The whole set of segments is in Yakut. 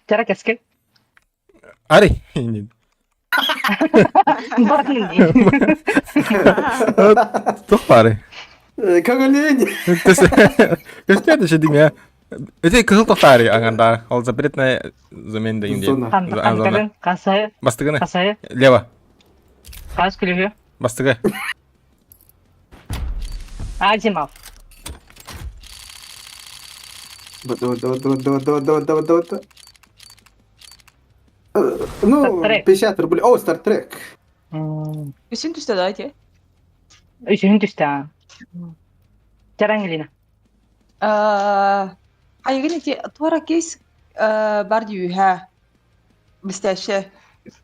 Чара кэскил. Ари. Бардын дии. Туох баарый? Көҥүлүн. Көстүө да шедиҥэ. Эти кыһыл тохтаары аҥарда. Ол запретная замена деген диэн. Зона. Хантарын хасайы Бастыгыны. хасайы Лево. хас күлүһү. Бастыгы. Азимов. Давай, давай, давай, давай, давай, давай, давай, давай. Ну, Стартрек. 50 рублей. О, Стартрек. Үсүн түстэ да ити? Үсүһүн түстэ. Чарангелина. Айыгын ити туора кейс бар дьүүһэ. Блестяще.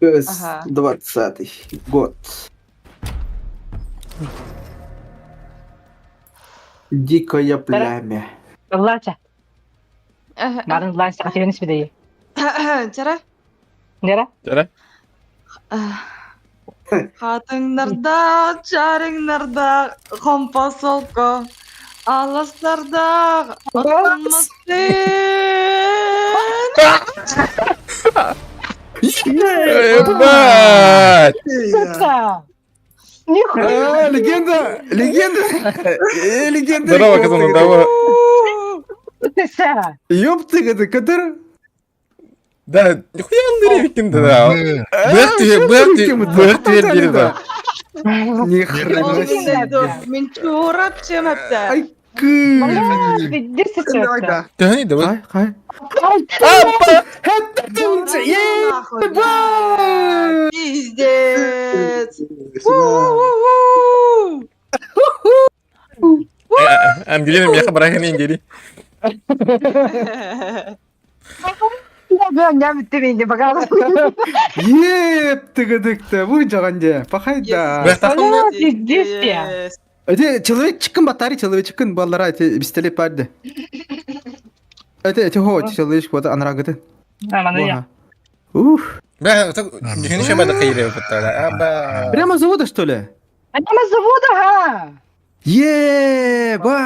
Ага. 20 год. Дикое племя. Ыллаача. Марын ыллаан сахатыгын испидэйи. Чара. Нера? Чара. Хатыҥнардаах, чарыҥнардаах, хомпо солко, аластардаах, оттоммастын. Ебать! Нихуя! А, легенда! Легенда! Э, легенда! Здорово, Казан, здорово! Ёпты, это который? Да, нихуя он дыревикин да. Бэх тебе, бэх тебе, бэх тебе да. Ни хрена себе. Мин чурап чем это? Ай, кы. Төһөнүй да Хай, хай. Апа! Пиздец! Ангелина миэхэ барахын ингери. Еп, бу жаганде, пахайда. Эти человечкин батари, человечкин баллара, эти пистолет барды. Это эти хо, человечек вот анрагыты. Ух. Бля, дихини шабада кайре баттара. Прямо с завода, что ли? Прямо с завода, ха! Еба!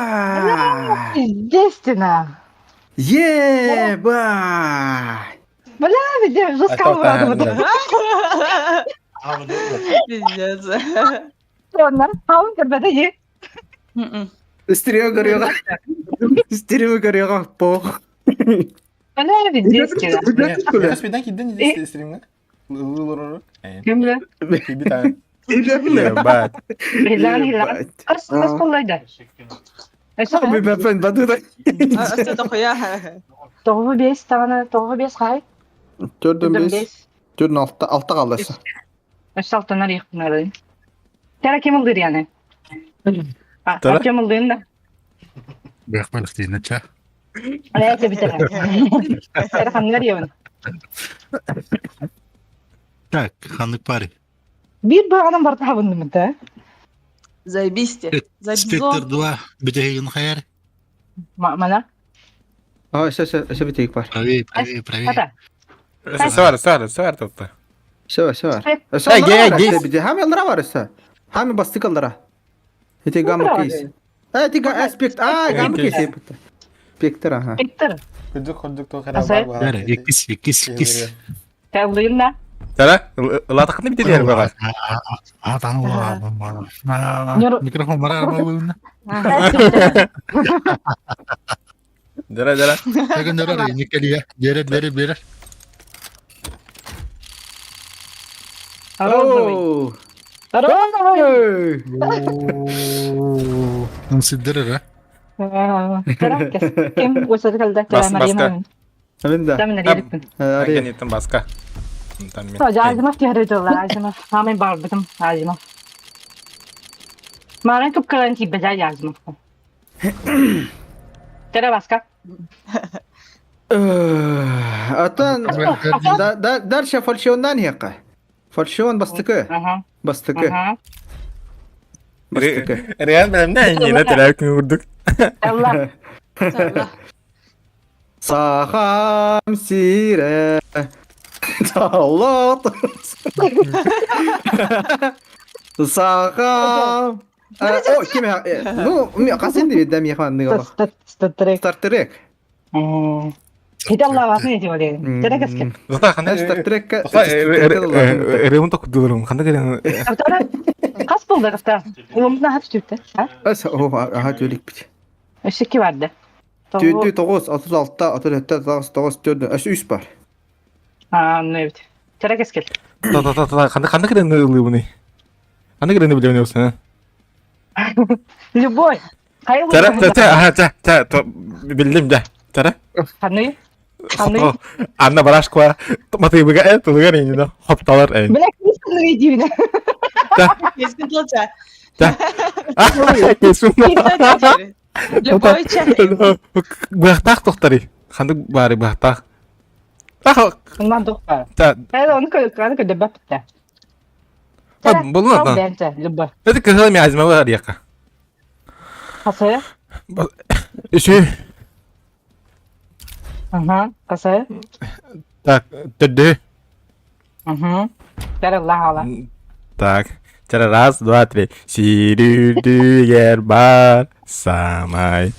Естественно! Еба! Бля, видишь, жестко Пиздец. Хаун көрбөтө дии. Стерео көрүөҕэ. Стерео көрүөҕэ пох. Бля, видишь. Свидан киден иде стримҥа. Лылыры. Кимле? Ебать. Хилан хилан. Хас хас коллайда. Бэпэн бадыда. Тоҕу бес таҕаны тоҕу бес хай. Төрдөн бес. Төрдөн алта алта қалдасы. Өссө алтанар иэхпинары. Тара ким ылдыр яны? Тара? Ким ылдыын да? Бэхмэн хтиинэ ча. Ана битер. Тара ханнар ебен. Так, ханнык пари. Бир бағанан барта хабыннымын да. Заебись Спектр 2 бүтэһигин хайар. Мана? А, все, все, все битейик бар. Правее, правее, правее. Ата. Саар, саар, саар тутта. Все, все. Эй, гей, гей. Хами аллара бар өссө. Хами бастык аллара. Эти гамма кейс. Эти аспект. А, гамма кейс. Спектр, ага. Спектр. Кырдык кырдык то Бәрі, иккис, иккис, иккис. Тәулыйна. Тара, латақны битер бара. А, там Микрофон барар болуна. Дара, дара. Тагын дара, никелия. Берер, берер, берер. Розовый. Розовый. Нсиддерер, а? Ким өсөргөлдө Баска. Мен да. Мен баска. Азимов тиһэрэ Азимов. Хамай барбытым Азимов. Маран кыпкалан тиибэдэ Азимов. Тере баска. Atan дальше фальшиондан хеqa. Фальшион бастыкы. Бастыкы. Бастыкы. Реал бәлемне инне терәк күрдүк. Алла. Сахам сире. Талат. Сахам. О, ким Ну, мен қасен деп дәм яхан Стартрек. Стартрек. Хиталлаабатын эти болен. Тера кэскэ. Зата ханна Star Trek-ка Ремонт токудуларым ханна кэлэн Хас болду кыста? Улумна хап түптэ. Ас о аха түликпит. Өссө барды. Түөдүү 9 36 37 9 9 4 өс 3 бар. Аа, ну эбит. Тера кэскэл. Та та та та ханна ханна кэлэн ылыыбыный? Ханна кэлэн билэбин олсын? Любой. Хайа Тара та та аха та та то биллим да. Тара. Ханны? Ханны? Анна Барашкова матыыбыга э тылыгар инина хопталар э. Бля, кисин дивне. Кескин тылча. Та. Кесун. Любой чай. Быахтаах тохтары. Ханнык баары быахтаах. Ах, Ман тухпа. та. Хайа оны кө аны көдөбөп битте. Булна да. Бенте, любой. Это кыһыл ми азма бар яка. Касы? Үсү. Ага, касы? Так, төдө. Угу. Бер Аллах ала. Так. Чара раз, два, три. Сирүдүгэр бар самай.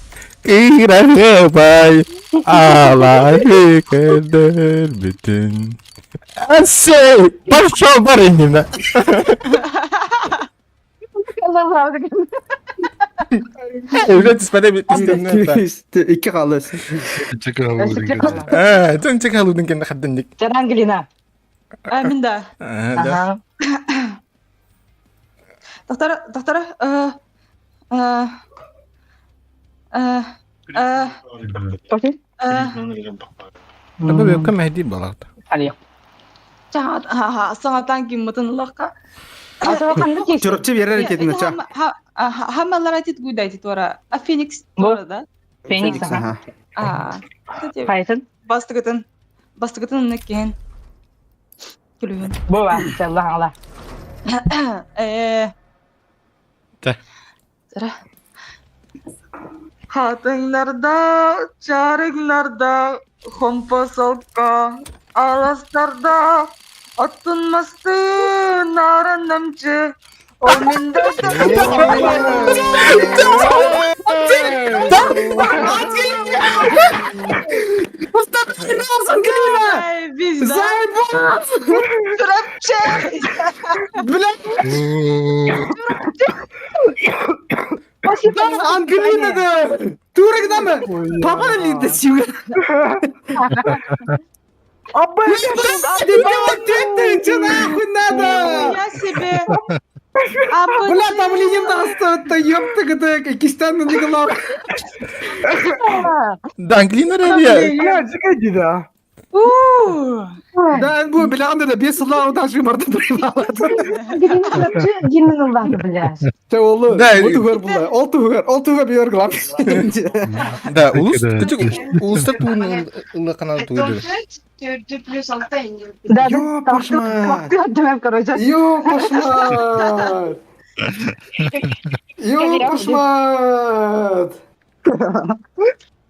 Кыырагыбай алай көрдөр бүтүн. Әсей! Пошел бар иннина. Allah Öyle түспәде бит. Икки қалды. Э, төн чек алудың кенде хаддын дик. Ангелина. А, мин да. Ага. Доктор, доктор, э, э, э, э, Окей. э, Таба кем мәһди балат. Алия. Саңатан киммытын лаққа. Аса қандай кейс? Чурапчы берер кетин ча. Хамалар айтит гуйда айтит ора. А Феникс Бу. да? Феникс. Ага. А. Қайсын? Бастыгытын. Бастыгытын некен. Күлүн. Бу ба. Аллах ала. Э. Та. Тара. Хатыңларда, чарыңларда, хомпа салка, аластарда, аттынмасты нараннамчы, ол менде Бля, Ангелина да! Турыгнамы! Папа да сюга. Абба! Ты че нахуй надо? Я себе. Бля, там линем да ёпта, это кистан не глав. Да, Ангелина Релия. Бля, жигай да. Да, бу бля, анда да бес лау даже марды проебала. Ангелина Чурапчы гимн уллады, бля. Те олы. Да, Ол тугар була. Ол тугар, ол тугар бер глав. Да, улус, кычык улуста туун ылы канал туйду. Да, Ё, пошла. Демем, короче. Ё, пошла. Ё, пошла.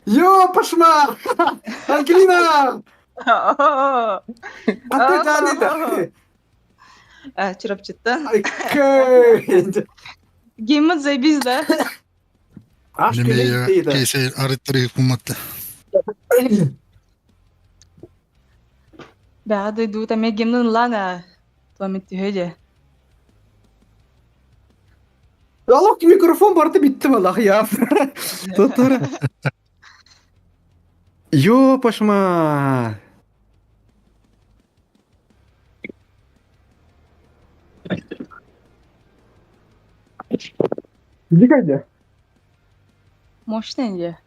Ё, пошла. Ангелина! А ты да, не да. Чурапчыттан. Окей. Гимн заебись, да? Аш келейді. Кейсе арыттыры куматты. Бә, дойду, там я гимнын лана. Туамит түйеде. Аллах микрофон барды битти валлах я. Tutara. Ё пошма. Жигай Мощный инде.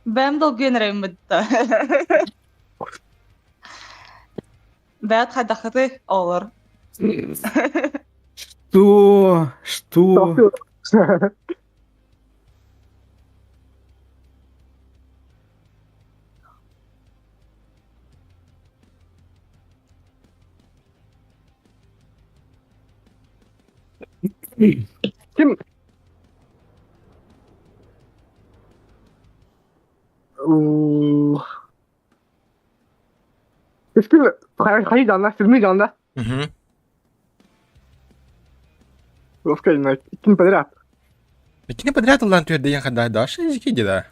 Бәм долген рәймәтта. Бәт хадахаты олар. Что? Что? Ким? Эскил хайы жанна, сүрмей жанна. Мгм. Лоскай, на, иккин подряд. Иккини подряд ыллаан түһэрдэ диэн хадаа Даша языки да.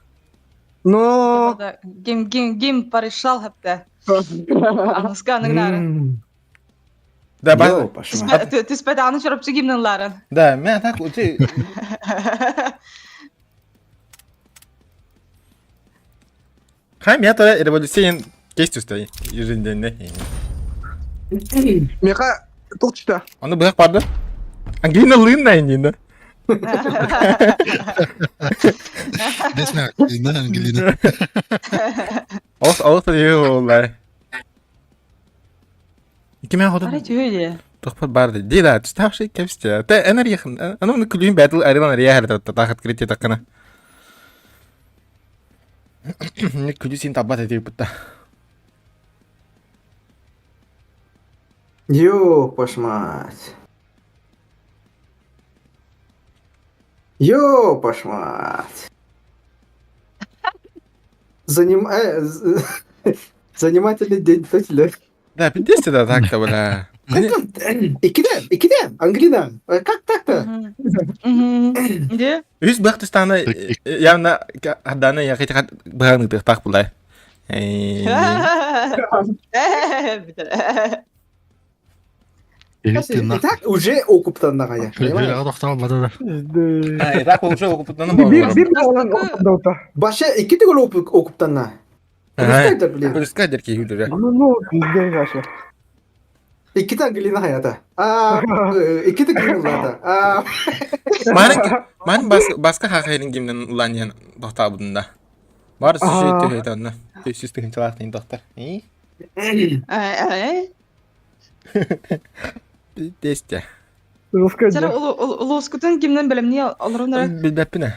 Но Гим гим гим порешал хапта. Аныска аныгнары. Да, ба. Түспэт аны чоропчу гимнен ларын. Да, мен так учи. Хам я тогда революция кейс түсті ежедневно. Меха толчта. Аны быһах барды. Ангелина Лынна инде. Десме Ангелина, Ангелина. Олох олох олай. Киме ходу? Ара түһү Тохпот барды. Ди да, түставший кепсте. Те энергия, аны күлүн бәтл арилан ария хәрдә тах открытие такына. Не күлү син табат этип бутта. Ёпаш мать. Ёпаш мать. Заним... Занимательный день, точно. Да, пиздец да так-то, бля. Икидем, икидем, Ангелина. Как так-то? Где? Үс бахтыстаны явно хаданы я хотя быһаны тыхтах булай. Так уже окуптаннаҕая. Так уже окуптанна. Бир бир оҕолон окуптаута. Баша икки төгүл окуптанна. Пускай блин. Пускай дерки хүлүрэ. Ну ну пиздец вообще. Иккитэ Ангелина хаята. Аа иккитэ ким ыллаата. Аа Ман ман баска хахайрин гимнен уланьян тохтаабытында. Бар сүшүй түһөйт онно. Сүс тыһынчалаах тыын тохтар. Десте. Сара улуускутун кимнен бэлэмни олорунара? Билбэппин.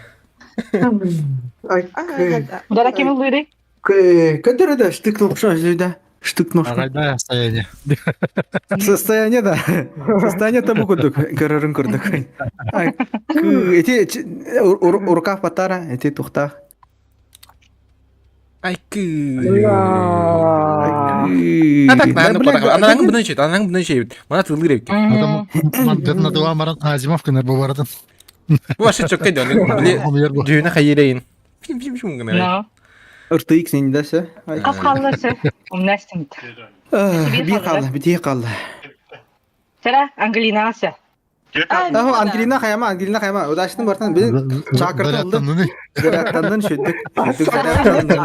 Дара ким ыллыырый? Көтөрө да штык нохшо да. Штык нохшо. Арайда состояние. Состояние да. Состояние тому курдук. Көрөрүн курдук. Эти рукав батара, эти тухтах. Ай кы. А так, наверное, анаң бұны шейт, анаң бұны шейт. Мана тылыр эбит. Мандырна баран Азимов кынар бу баратын. Бу вообще чөккө дөн. Дүйүнө хайырайын. Фим фим фим гына. RTX не десе. Хас қалласы. Умнастың. Бир қалды, бити қалды. Сара Ангелина асы. Ахо Ангелина хайама, Ангелина хайама. Удачны бартан бин чакыртын. Зарядтаннын шүддүк. Шүддүк зарядтаннын.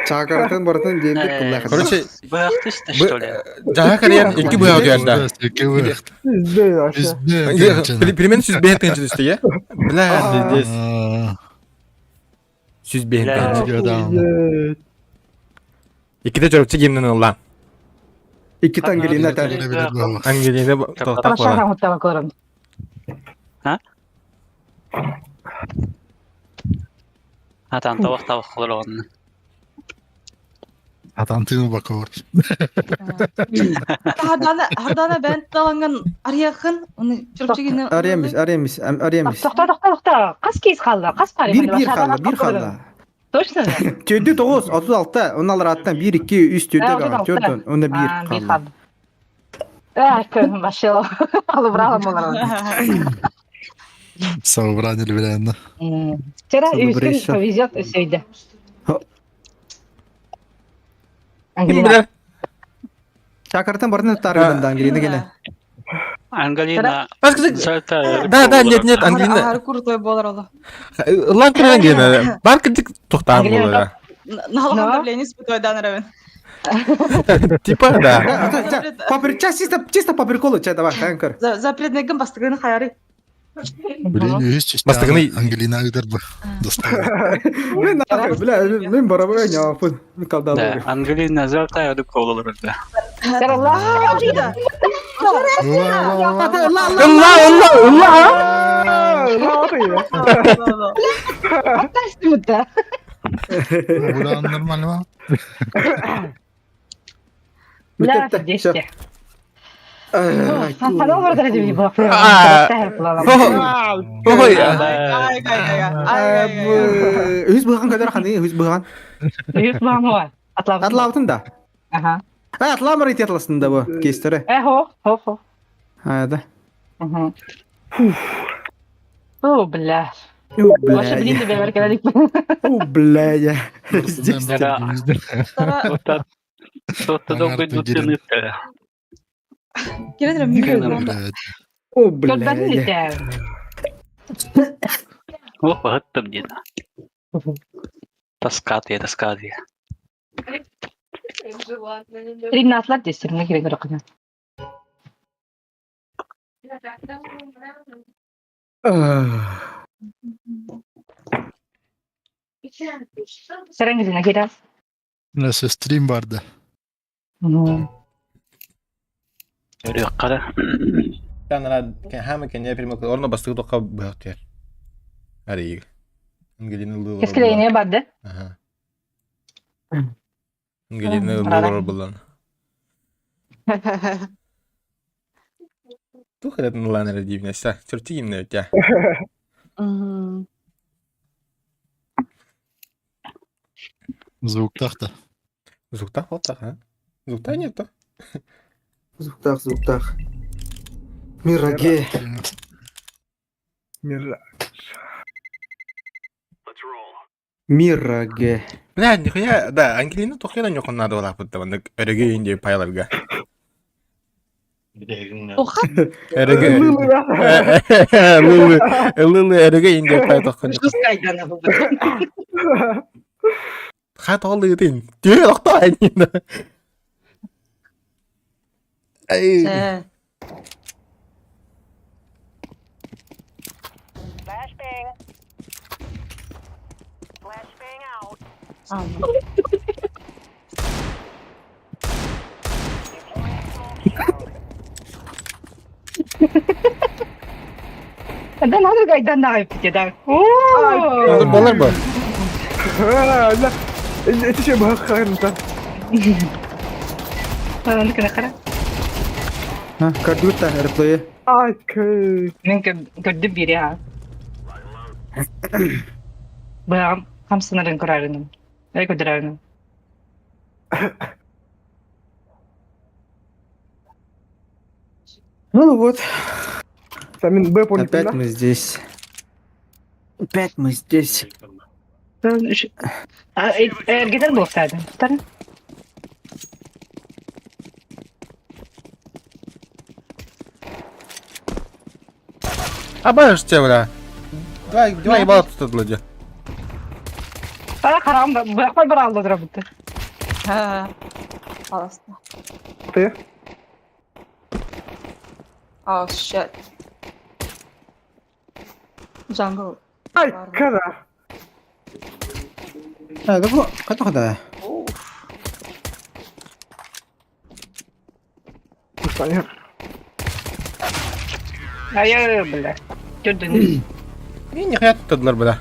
Чакыртын бартан дендик кыллах. Короче, Быахтысты, что ли? Жаха карьер икки быа диярда. Пиздец вообще. Примерно сүз бэһэн тыһынча түстэ, я? Бля, здесь. Сүз бэһэн тыһынча. Икките чорупчу гимнен ылла. Икките Ангелина тән. Ангелина тоқтап қола. А? Атан тавах тавах қылыр Атан тыны бакор. Хардана хардана бән таланган арияхын, оны чоропчу Ариемис, ариемис, ариемис. Тоқта, тоқта, тоқта. Қас кейс қалды, қас қари. Бир бир қалды, бир қалды. Точно? Төдү 9, 36, он алар аттан 1 2 3 4 қалды. 4 онда 1 қалды. Эх, вообще, алыбралым олар. Собрание биләнне. Вчера Юскин повезет өсөйдө. Ангелина. Чакыртан барын тарыдан Ангелина келе. Ангелина. Да, да, нет, нет, Ангелина. Крутой болар олы. Лан кыран Ангелина. Бар кырдык тоқтан болар. Налогом давление испытывай дан равен. Типа, да. Чисто, чисто по приколу, чай, давай, ханкар. За преднегин бастыгын хаяры. Блин, есть Бастыгыны Ангелина ыдыр бу. Мен нахуй, бля, мен барабай не апын. Калда. Да, Ангелина золотая дубка болар да. Алла, Алла, алла, алла. Бура нормально. Бля, десте. Ой. Үз бұған көдөр қандай, үз бұған. Үз бұған ғой. Атлаутын да. Аха. А, атламыр ит атласын да бу кестері. Э, хо, хо, хо. А, да. О, бля. О, Вообще, блин, бля. тебе кэлэлик. О, бля. Здесь. Тара Тотта долгой дутты. кирен Блядь. О, Көрбәтин бля. итә. О, бахыттым дин. Тоска ты, тоска ты. Ригнатлар десерне кирәк ракына. Сәрәң генә кирәк. Нәрсе стрим барды. Өрөккара. Хама кене пример орно бастыгы тока быктыр. Ари. Ангелина Лылор. Кескелейне барды. Ага. Ангелина Лылор булан. Тух этот ланер дивнеся. Черти им на тебя. Звук тахта. Звуктах вот так, а? Звукта нет-то. Звуктах, звуктах. Мираге. Мира. Мираге. Бля, нихуя, да, Ангелина тухера нюхан надо было пытта, вон эреге инди пайларга. Оха. Эреге. Лылы, лылы эреге инди пай тохын. Жускайдан булды. Хат олды дин. Түйе лохта айнина. Ай. Э, Да надо гайдан на да. О! Болар ба? Ла. Эти şey бахарын Аны кына кара. Ха, кардюта, реплее. Ай, кэй. Мен көрдүм бири ha. Бам, хамсынарын көрәрінім. Эй көдөрәрінім. Ну вот, Самин Б понял. опять мы здесь. Опять мы здесь. Эргетер болсайды. Тары. А баш те, бля. Давай, давай ебало тут лади. Ара карам, бакпай бар алды тура бутты. Ха. Аласта. Ты? Oh shit. Jungle. Ай, кара. А, да бу, ката када. Саня. Ай, бля. Жүрдүн. И нихуя тут тадлар, бля.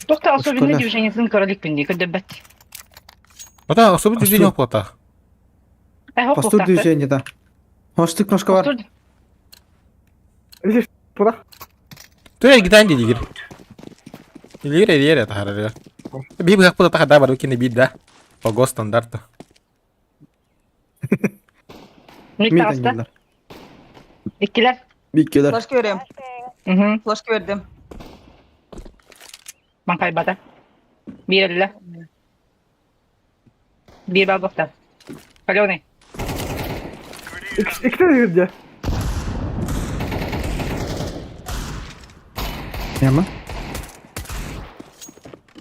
Тохта особенно Шкода. движениесин көрөлүк бинди, көдөбөт. Ну да, особо движение оплата. Эй, хоп, Посту движение, да. Может, ты кнопка бар. Здесь куда? Ты гидан дигир. Илир илир это харара. Би бу хакпы та бар кини би да. По госстандарту. Мик Мид Иккилер. Биккелер. Флешка берем. Мгм. Флешка бердим. Ман кайбата. Бирелле. Бир бал бакта. Каленый. İki, iki tane girdi. Яма.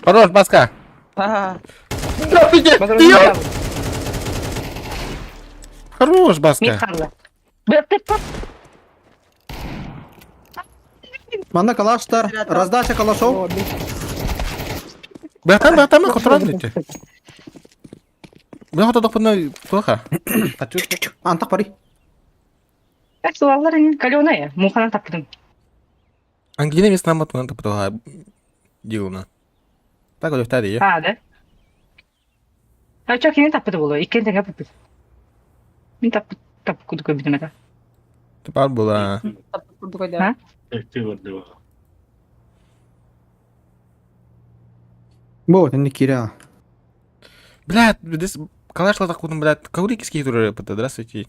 Хорош, баска. Ха. Здравствуйте. Хорош, Мик баска. харлы. Бир Манда калаштар. Раздача калашов. Братан, братан, мы контроль дите. Бля, хотя допына плохо. Антак пари. Так суаллар ин каленая. Муханан таптым. Ангелина мест нам от надо потом дилна. Так вот вторые. А, да? А чё кини таппыты болу? Иккен теңге таппыт. Мин таппыт тап кудук көбүтүм это. Тупар была. Тапып курдук ойда. Бу, не киря. Бля, здесь калаш латак кудым, блядь, каурики скидывали, здравствуйте.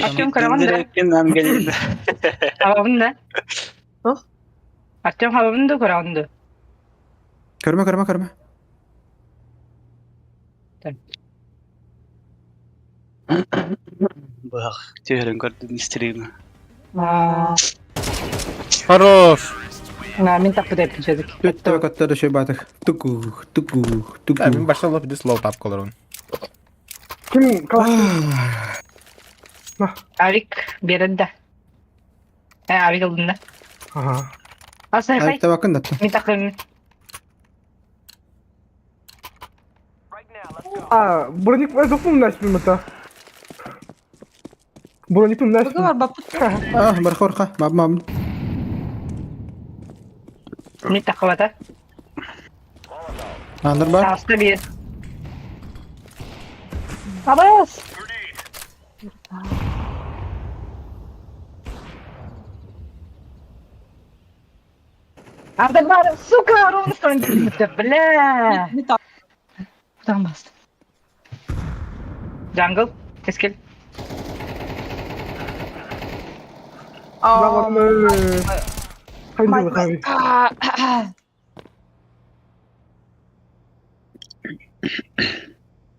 Артем көрөҕүн да? Хабабын да? Артем хабабын да көрөҕүн да? Көрмө, көрмө, көрмө. Быһах түһэрин көрдүм стримы. Хорош! Мин таппыт эппин сөдүк. Төттө көттө да шөй батых. Туку, туку, туку. Мин башта лоп дис лоу тап колорун. Ким калаш? Авик береді да. Авик ылдын да. Ага. Асай хай. Авик табакын да. Мин тақырым. А, броник зопун насипим это. Броникпин Быгы бар бапыт. А, бар хорха, мам мам. Мин тақыбата. Андар бар. Таста бир. Абас! Анда бар, сука, ровно что бля. Не так. Кудан басты. Jungle, кескел. Хайды.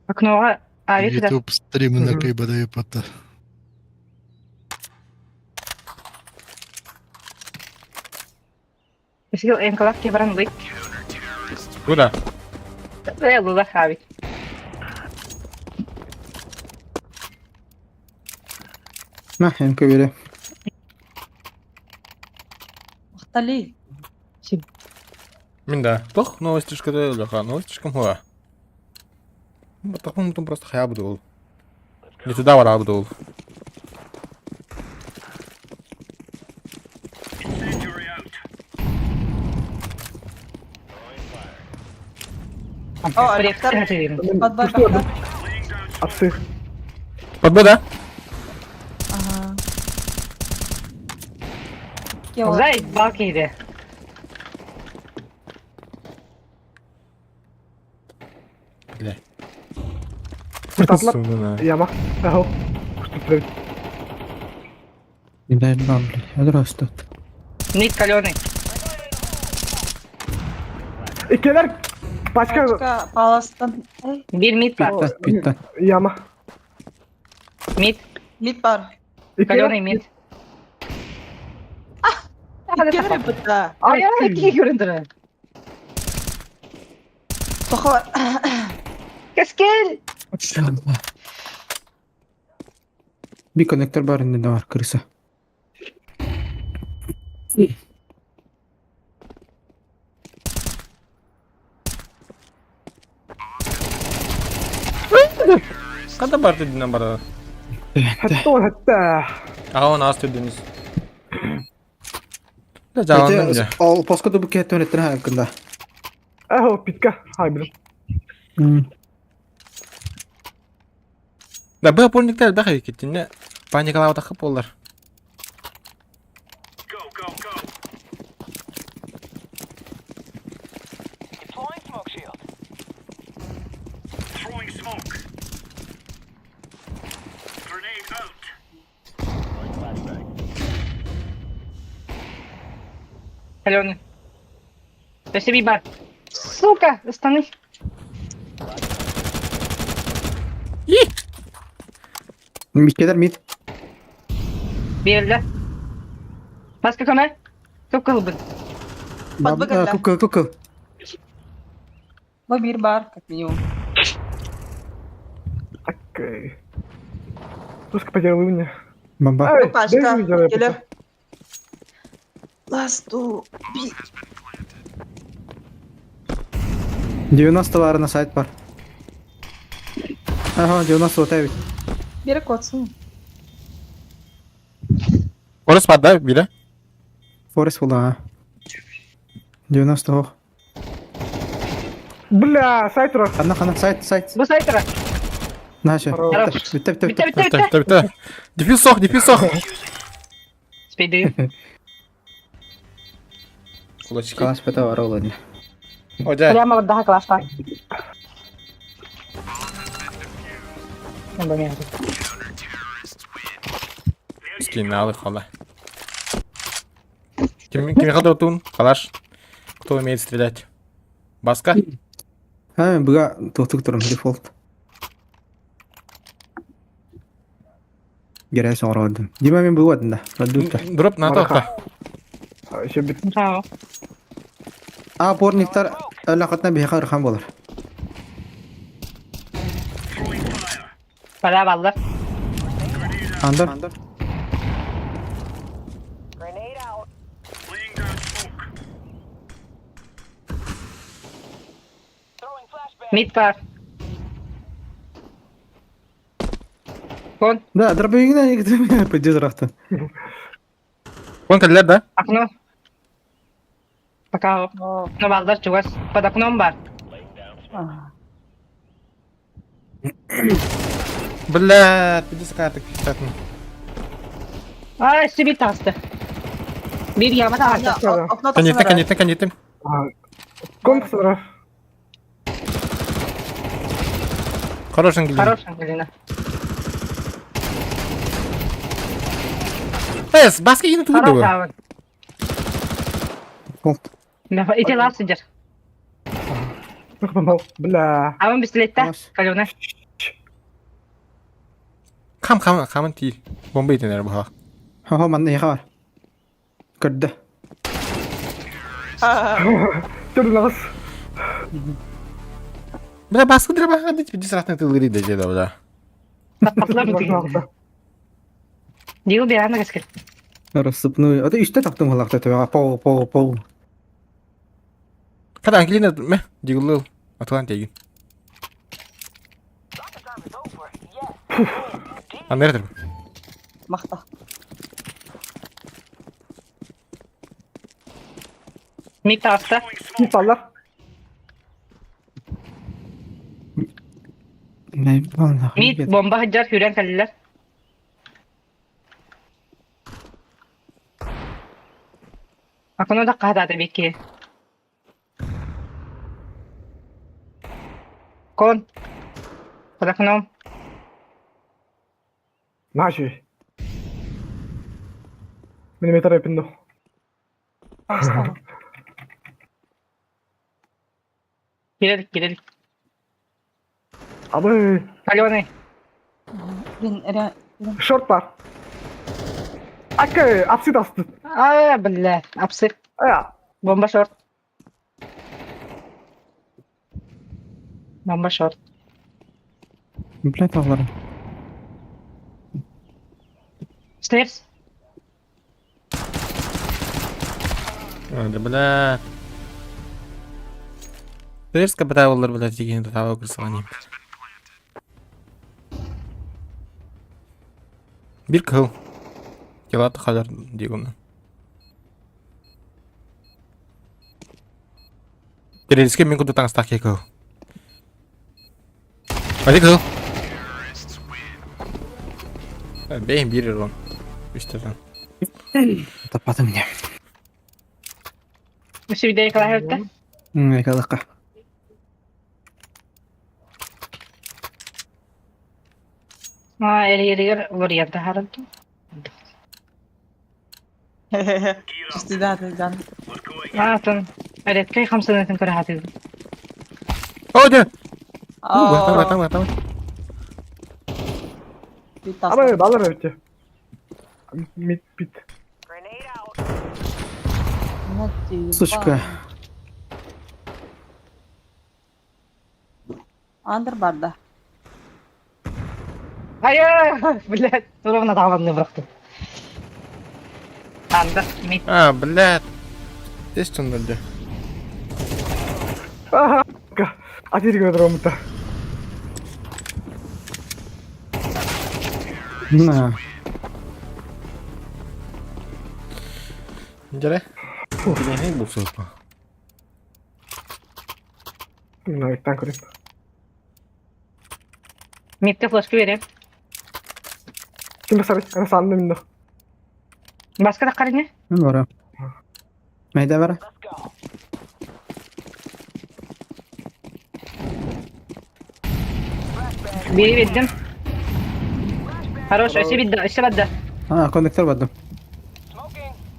Окноға авик да. YouTube стримына кыйбада епата. Кескел энкалак кебран лык. Куда? Лула авик. На, МК бере. Мақтали. Мин да. Тох, новостишка да, леха, новостишка муа. Батахун просто хая буду. Не туда вара буду. О, Отцы. Подбода? Ага. Зай, балки иде. Бля. Яма. Ага. Что Не дай бам, блядь. Здравствуй. Ник каленый. Икелер пачка Пачка паластан. Бир мид бар. Питта, питта. Яма. Мид. Мид бар. Каленый мид. Икелер бітті. Ай, ай, ки көріндірі. Тоқа. Кескел! Би коннектор бар инде бар крыса. Када бар дедин бар. Хатта хатта. А он аз дединиз. Да жаландым же. Ол поска да букет өнеттер хакында. Ахо, питка. Хай билим. Да бу опорниктер бәхе кеттинне. Паникалап тахып болар. Каленый. Спасибо, бар. Сука, остановись. Миккедер мид. Берілді. Басқа көмір? Көп қылбын. Подбыгында. Кукыл, кукыл. Бу бир бар, как минимум. Окей. Пуска потерял меня. Бомба. Ай, Пачка. Келер. Ласту. Би. 90 бар на сайт бар. Ага, 90 вот эвит. Бері котсын. Орыс бар да, бире? Форест була. 90 ох. Бля, сайт ра. Хана хана сайт сайт. Бұл сайтыра. Наша. Хорош. Битте битте Бітті, битте. бітті, Бітті, бітті. бітті. Дефюз сох, дефюз сох. Спейді. Кулачки. Класс бета бар ол ладно. Одя. Прямо вот daha класс бар. Скиналы хола. Ким кимиэхэ дотун? Калаш. Кто умеет стрелять? Баска? А, быга туохтук турум дефолт. Герес оҥорордум. Дима мен быга да. Продукта. Дроп на тоқта. Еще бит. Браво. А опорниктар өлөкөтүнэ биһиэхэ ырхан буолар. Бара баллар. Андыр. Мид бар. Кон. Да, дробовигина пойди зрахта. Кон кэллэр да? Окно. Пока окно баллар чугас. Под окном бар. Бля, пиди сакатык пиктатын. Ай, себе таста. Бир яма таста. Окно Коннектим, коннектим, коннектим. Компьютер. Хорош Ангелина. Хорош, Ангелина. Эс, баска кини тугу Хорош, дуо? Аван. Болт. Ити лас сидер. Бля. Аван пистолетта. Калена. Хам хам хаман ти. Бомба итенер буха. Хо манна яха бар. Көрдө. Түрнагыс. Бля, баска дыра баха дит пиди сратны тылыри да жеда бля. Дил биана кескер. Рассыпную. Это үстэ тахтым халакта төбөҕө пол пол пол. Kada Ангелина ме дигулыл атылан тегин. Аннер Махта. Мид таста. Мид аллар. Мид бомба хаджар хүрен кэллилэр. Окно да хаһаатаата бикки. Кон. Под окном. Наши. Миллиметр эпиндо. Кирелик, кирелик. Абы. Каленый. Блин, реально. Шорт бар. Ака, апсы асты. А, бля, апсы. А. Бомба шорт. Бомба шорт. Блядь, аллара. Stairs. Да, бля. Терска браталар, блядь, деген таба кырсалани. Бир кыл. Дела тахалар дегуна. Тереске мен куду таңстак кыл. Hadi кыл. Бейм бир рон. Үстен. Таппатым не. Үсүйдей кылаһырта. Экалыкка. А, эригер уларыйан таһаранту. Чистыда, да. А, тон. Эреткей хамсанатын көрө хатыгын. О, да. Там, там, там. Абы, балар өтө. Мид бит. Сучка. Андер барда. Ай, блядь, ровно таланны бырахтым. Андер, мид. А, блядь. Здесь что надо? Ага. А теперь говорю, На. Дere. Не булсун. Навыктан көрөм. Мидке флешка берем. Ким басар? Ана санды миндо. Баска да карыне? Бара. Майда бара. Бири бердим. Хорош, өсө бидде, өсө бадда. А, коннектор бардым.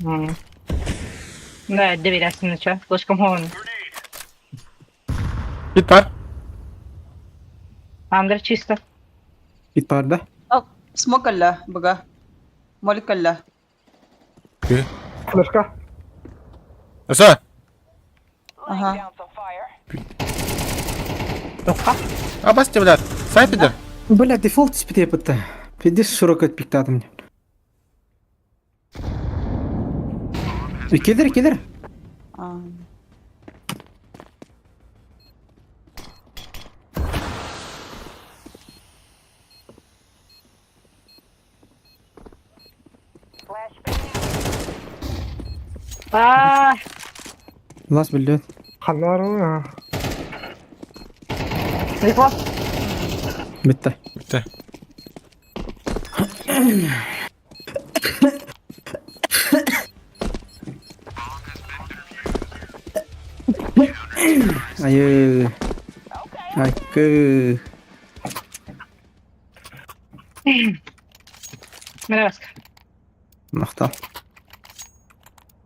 Да, эрдэ биэрээсин ча. Слишком хоһун. Пит бар. Андер чисто. Пит бар да? Смок алла, быга. Молик алла. Флешка. Өсө. Ага. Тоққа. А басте, блядь. Сайт иде. Бля, дефолт түспүтэ пытта. Пиздец широко пиктадым мне. Келер, келер. А. Аа, Лас билет. Ханнар. Рифо. Битте. Битте. Айы. Айкы. Міне басқа. Махтал.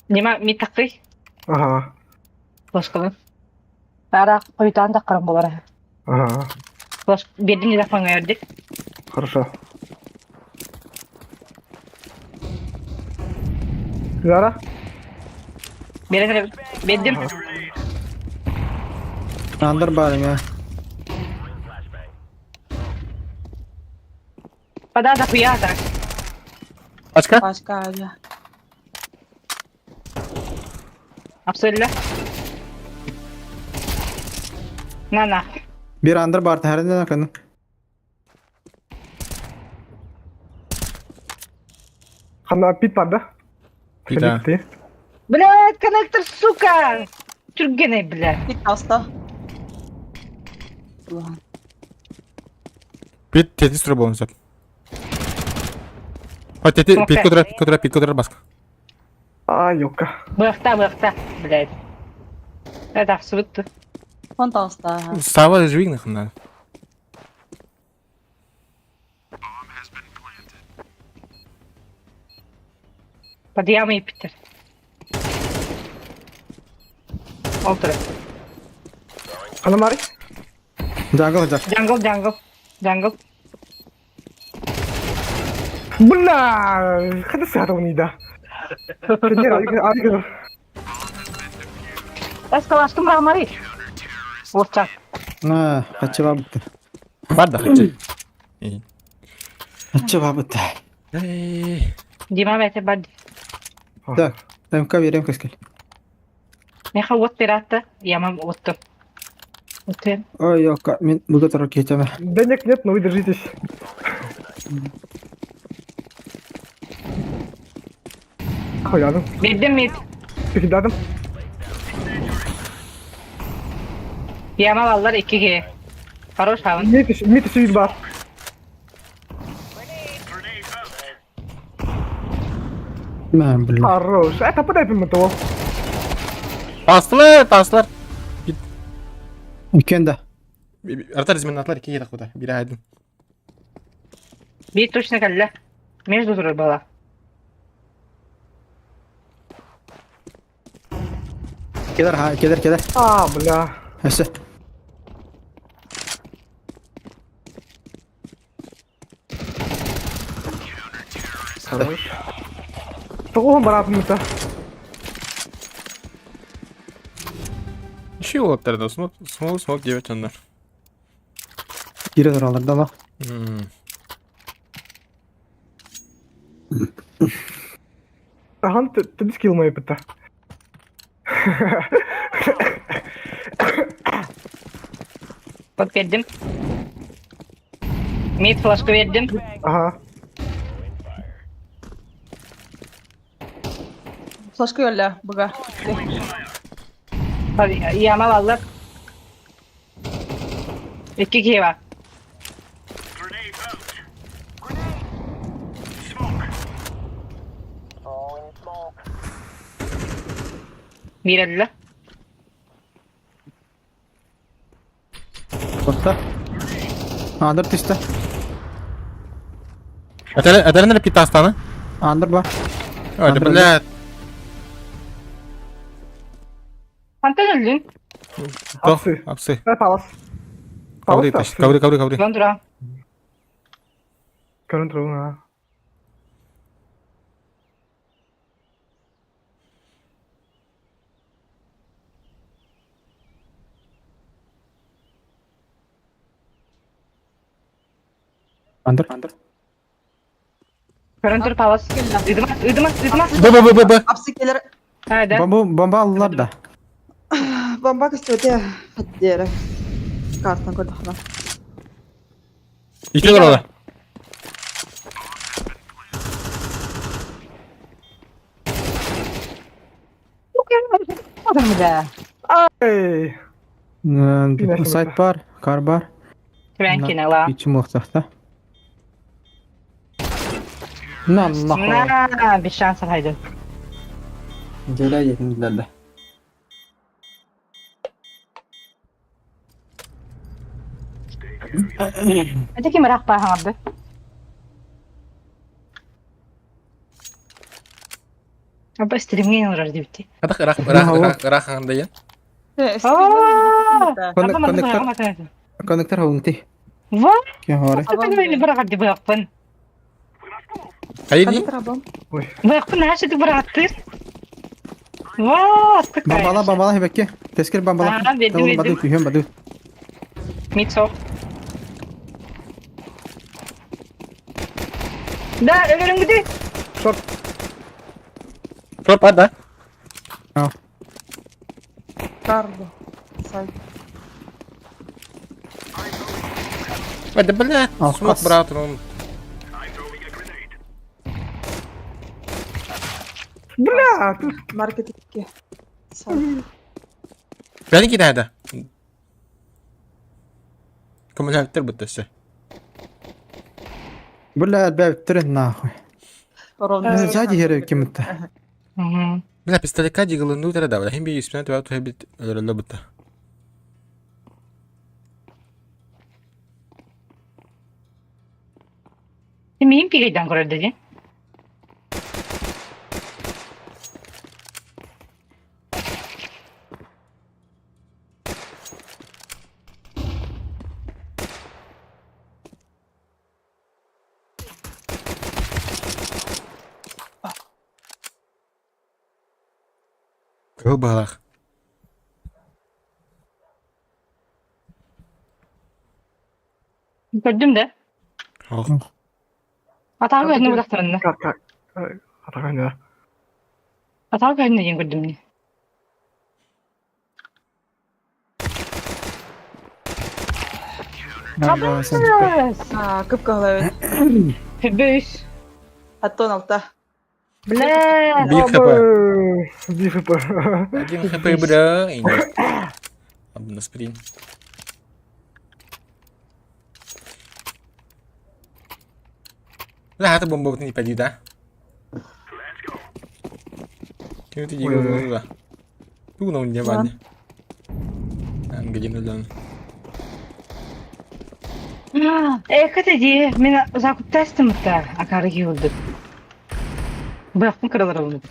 Нима ми таққый. Ага. Флешкалын. Ара қойтан да қарам болар. Ага. Флеш бердин не запаңа ердик. Хорошо. Зара? Берен бердим. Андыр бар эме. Пода да хуя так. Пачка? Пачка, я. Абсолютно. На на. Бир андыр бар тәрден акын. Ханна пит бар да? Пит, а. Блядь, коннектор, сука! Түргеней, блядь. Пит таста. Пит тети сүрө болуун сөп. Ха тети пит көтөрөр, пит көтөрөр, пит көтөрөр баска. А, ёлка. Быахта, быахта, блядь. Это абсолютно. Фон таста. Сава живигнах надо. Под ямой Питер. Олтыр. Ханна Мари? Джангл жак. Джангл, джангл. Джангл. Бля, хада сатовни да. Тренер, Эскалаштым Рамари. Уотча. На, хачы бабытты. Бар да хачы. Хачы бабытты. Дима бәте бар. Так, МК берем кескел. Меха от пиратта, ямам отту. Отту. Ой, ёлка, мен буга турар кетеме. Денег нет, но вы держитесь. Хуядым. Бердим мид. Пикидадым. Ямал аллар 2Г. Хорош хавын. Мит сүйіл бар. Мә, блин. Хорош. Это подай пим того. Тастылар, тастылар. Үкен да. Артар измен атлар 2 ге куда. Бир айдын. Bir точно кәллә. Между турар бала. Келер, ха, келер, келер. А, бля. Өсө. Тоғын барапым это. Ничего олаттар да. Смок, смок, смок 9 ондар. Кире туралар да ла. Ахан, ты скилл мои пыта. Под бердим. Мид флашка бердим. Ага. Флешка өллө, быга. Ямал аллар. 2Г бар. Бирелле. Отта. Андыр түсті. Әтәрін пит тастаны. Андр бар. Ой, да блядь. Хантан өллүн? Тох, Апсы. апсы. Э, палас. Кабри, Палас тащ, кабри, кабри, кабри. Көрөн тура. Көрөн турабын, а. Андр. Көрөн тур палас. Ыдыма, ыдыма, ыдыма. Б, Б, Б, Б, Б. Апсы келер. А, да. Бомба, бомба аллар да. Бомба көстүбэтэ. Хаттиэрэ. Картан көрдөххүнэ. Ити олоролор. Эй! Сайт бар, кар бар. Тренкин ала. Ичим мохтахта. На нахуй. На, без шансов хайдын. Дьэлэ диэтин Это ким ыраах бааһаҥарды? Аба стримҥин олорор диэбитти. Атах ыраах, ыраах, ыраах, ыраах андайын. Коннектор, коннектор хавунти. Во? Кехоре. Быраҕарды быахпын. Хайы дии? Быахпын аашыты бырааттыр. Во, Бомбала, бомбала хебекке. Тескер бомбала. Аа, бедим, бедим. Баду, күһөн баду. Митсо. Да, өлөрүҥгүтүй. Шорт. Шорт бар да? Карло. Сайт. Да, блядь, смог брат, он. Бля, тут Маркетинг. Сайт. Бәлі кидәді. Көміләптер бұтты Бля, бәп нахуй. Ровно. Сзади хере кем-то. Бля, пистолетка дигалынду тәрі да, хим би үспінен түбә түбә бит өлөрөлө бұтты. Мин пигайдан көрөр деді. Кыл балах. Көрдүм да. Ох. Атаҕы көрүнэ бырахтарынна. Как, как? Атаҕы да. Атаҕы көрүнэ диэн көрдүм дии. Кып-кыһылай. Бөс. Аттон алта. Бля. Бир хп. Бир хп. Один хп бра. Абна сприн. Бля, это бомба не пойди, да? Кем ты дигал да? Ту на не ваня. Ангелина Лен. Э, дии, мин закуптастым та акары киулдuk. Быахпын кыралар олну.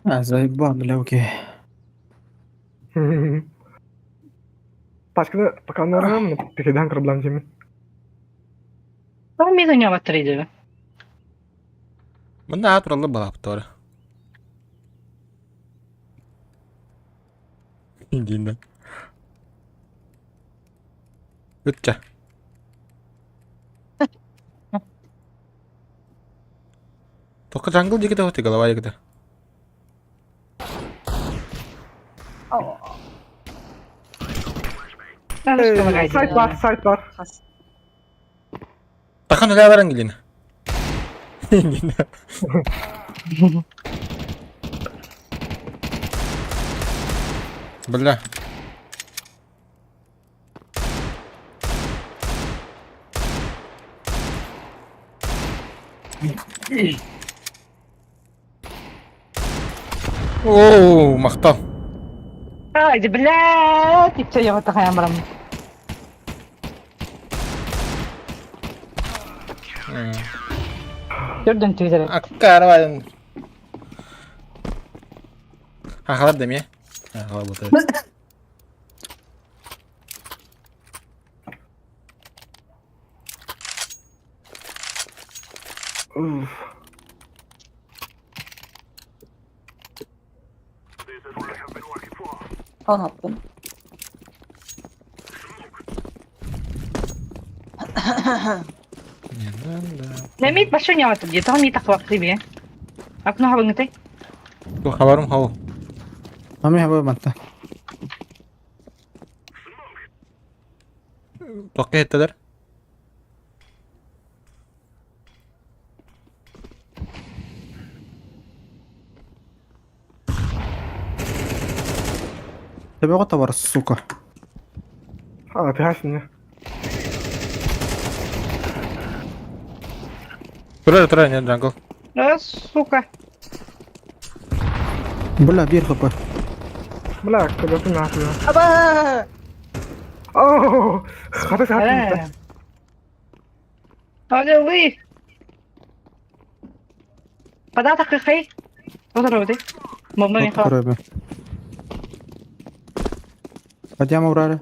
А, заебал, бля, окей. Пачканы пока норм, передан проблем теми. Ол мен ойнап аттыр иди. Мында туралы балап тор. Индина. Үтчә. Только джангл дигде вот и голова дигде. Сайт бар, сайт бар. Тахан үлә бар Ангелина. Ангелина. Бля. Оу, махтал. Ай, бля, типче я вот такая барам. Төрдөн түһэрэ. Аккарвайын. Хахалар да эмиэ. Хахалар бутар. Kan attım. Нэмит башын яватып дии, тоҕо мии тахсыбаттыы бие. Акну хабыҥытай. Хабарым хау. Мами хаба манта. Тоққа еттелер. Төбөҕө табар, сука. А, ты хасни. Турар, турар, нет, джангл. Э, сука. Бля, биир хп. Бля, когда ты нахуй. Аба! О, хата хата. Э. Аллы. Податок хэй. Отырабыты. Момно мен хал. Көрөбүн. Подъем урары.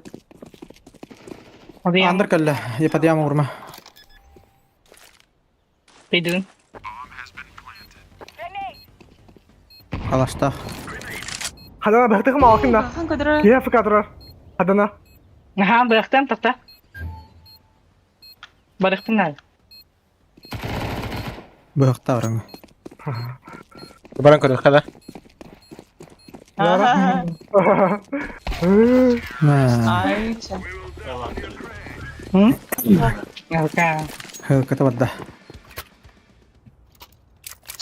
Андыр кэллэ. Я подъем урма. Пойду. Алаштах. Хадана бахтыгым алкында. Хан көдөрө. Кие фикатра. Хадана. Аха, бырахтан тахта. Барахтан надо. Быһахта бараҥ. Баран көрүөххэ да. Ай, чэ. Алка. Ката барда.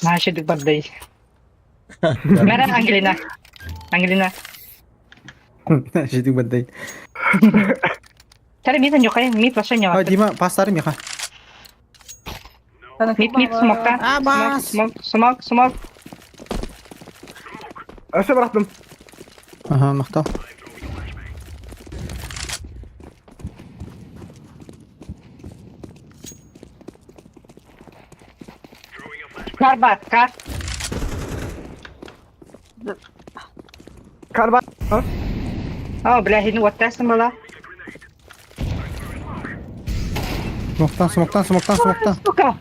Наша дик бардай. Мара Ангелина. Ангелина. Житик бардай. Тары мит нюхай, мит вообще не А, Дима, пастары миха. Мит мит смокта. А, бас. Смок, смок, смок. Өсө бараттым. Ага, махтал. Кар бар, кар. Карба. О, бля, хин уоттасын была. Смоктан, смоктан, смоктан, смоктан. Сука.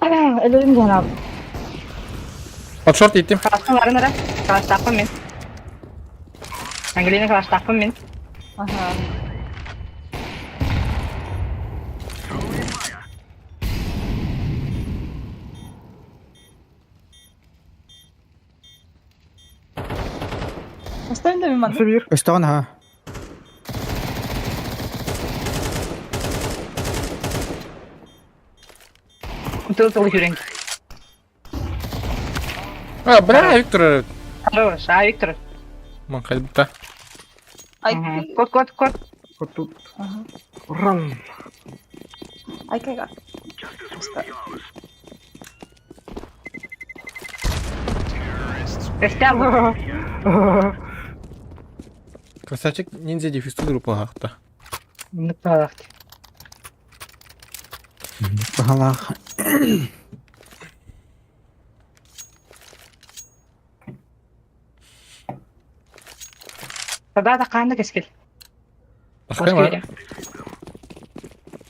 Өлөрүм жанап. От шорт иттим. Класстан барын ара. Класстаахпын мин. Ангелина класстаахпын мин. Аха. Оставим да миман. Өсө бир. Өстөҕүн аха. Тыл тыл жүрен. А, бля, Виктор. Хорош, а Виктор. Ман хайбыта. Ай, Кот, кот, кот. Вот тут. Ага. Ран. ай кайга. Өстә Красавчик ниндзя дефисту группа хахта. Ну, палахт. Баһалаах. Тогда да қанды кескил. Тахайма.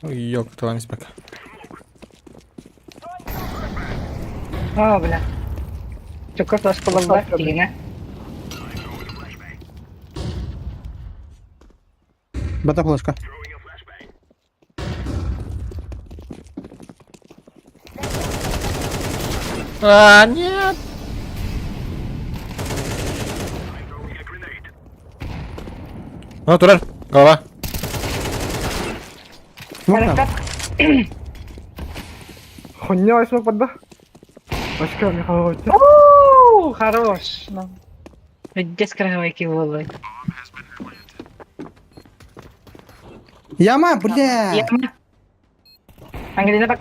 Йок, туламис бака. О, бля. Чукка флаш болалар дигене. Бата флешка. А, нет. Ну, турар, голова. Смоктан. Хуйня смог подда. Башка Михайлович. О, хорош. Пиздец красивый килл Яма, бля. Яма. Ангелина бак.